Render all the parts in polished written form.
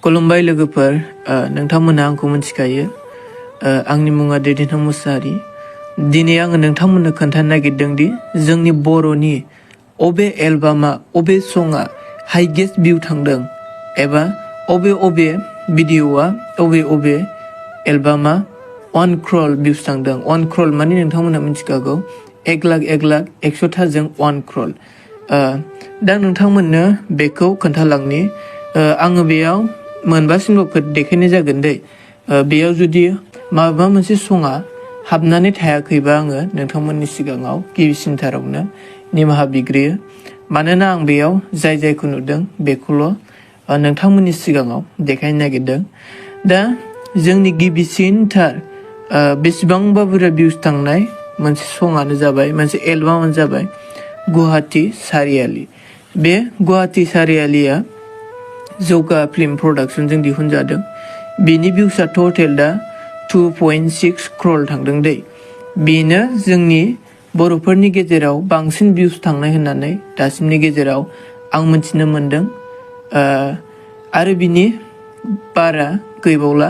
खुलुमबाय लोगोफोर नोंथांमोना आंखौ मिथिखायो आंनि मुङा दैदेनहां मुसाहारि दिनै आङो नोंथांमोननो खोन्थानो नागिरदों दि जोंनि बर'नि अबे एलबामा अबे सङा हाइगेस्ट भिउ थांदों एबा अबे भिडिअआ अबे एलबामा 1 crore भिउस थांदों 1 crore माने नोंथांमोना मिथिखागौ 1 लाख 100,000 1 crore दा नोंथांमोननो बेखौ खोन्थालांनि आङो बेयाव मोनबासिमल' देखायनाय जागोन दे बेयाव जुदि माबा मोनसे सङा हाबनानै थायाखैबा आङो नोंथांमोननि सिगाङाव गिबिसिनथारावनो निमाहा बिग्रियो मानोना आं बेयाव जायखौ नुदों बेखौल' नोंथांमोननि सिगाङाव देखायनो नागिरदों दा जोंनि गिबिसिनथार बेसेबांबा बुरजा भिउस थांनाय मोनसे सङानो जाबाय मोनसे एलबामानो जाबाय गुवाहाटी सारियाली बे गुवाहाटी सारियालीया जौगा फिल्म प्रडाक्शनजों दिहुनजादों बेनि भिउसआ टटेल दा 2.6 crore थांदों दै बेनो जोंनि बर'फोरनि गेजेराव बांसिन भिउस थांनाय होननानै दासिमनि गेजेराव आं मिथिनो मोनदों आरो बिनि बारा गैबावला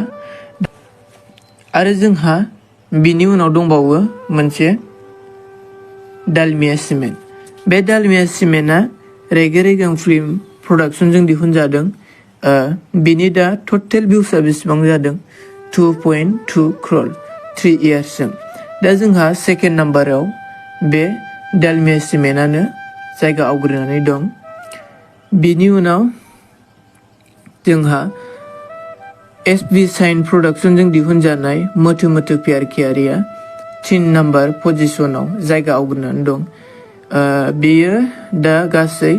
आरो जोंहा बिनि उनाव दंबावो मोनसे दालमिया सिमेन्ट बे दालमिया सिमेन्टआ रेगे रेगां फिल्म प्रडाक्शनजों दिहुनजादों बिनि दा टटेल भिउसआ बेसेबां जादों 2.2 crore 3 yearsजों दा जोंहा सेकेन्ड नाम्बाराव बे दालमिया सिमेन्टआनो जायगा आवग्रिनानै दं बिनि उनाव जोंहा एसबि साइन प्रडाक्शनजों दिहुनजानाय मोथो मोथो प्यार कियारिया 3 नाम्बार पजिशनाव जायगा आवग्रिनानै दं बेयो दा गासै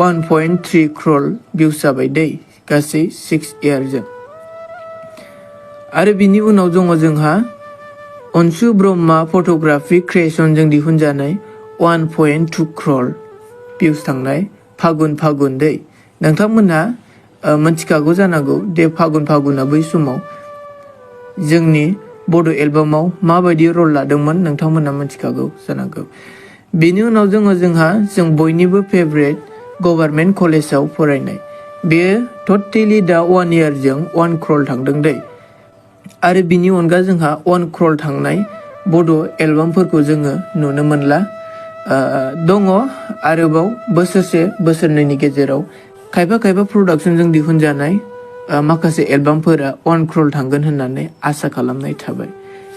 1.3 crore भिउस जाबाय दै गासै 6 yearsजों आरो बिनि उनाव दङ जोंहा अनसु ब्रह्मा फट'ग्राफि क्रिएशनजों दिहुनजानाय 1.2 crore भिउस थांनाय फागुन दै नोंथांमोनहा मिथिखागौ जानांगौ दे फागुना बै समाव जोंनि बड' एलबामाव माबायदि रल लादोंमोन नोंथांमोनहा मिथिखागौ जानांगौ बेनि उनाव जोंहा जों बयनिबो फेभरेट गभर्नमेन्ट कलेजाव फरायनाय बेयो टटेलि दा 1 yearजों 1 crore थांदों दै आरो बिनि अनगा जोंहा 1 crore थांनाय बड' एलबामफोरखौ जोङो नुनो मोनला दङ आरोबाव बोसोरनैनि गेजेराव खायफा प्रडाक्शनजों दिहुनजानाय माखासे एलबामफोरा 1 crore थांगोन होननानै आसा खालामनाय थाबाय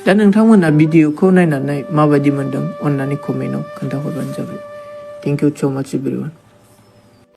दा नोंथांमोना भिडिअखौ नायनानै माबायदि मोनदों अन्नानै कमेन्टआव खोन्थाहरबानो जाबाय थेंक इउ सो माच एभरिवान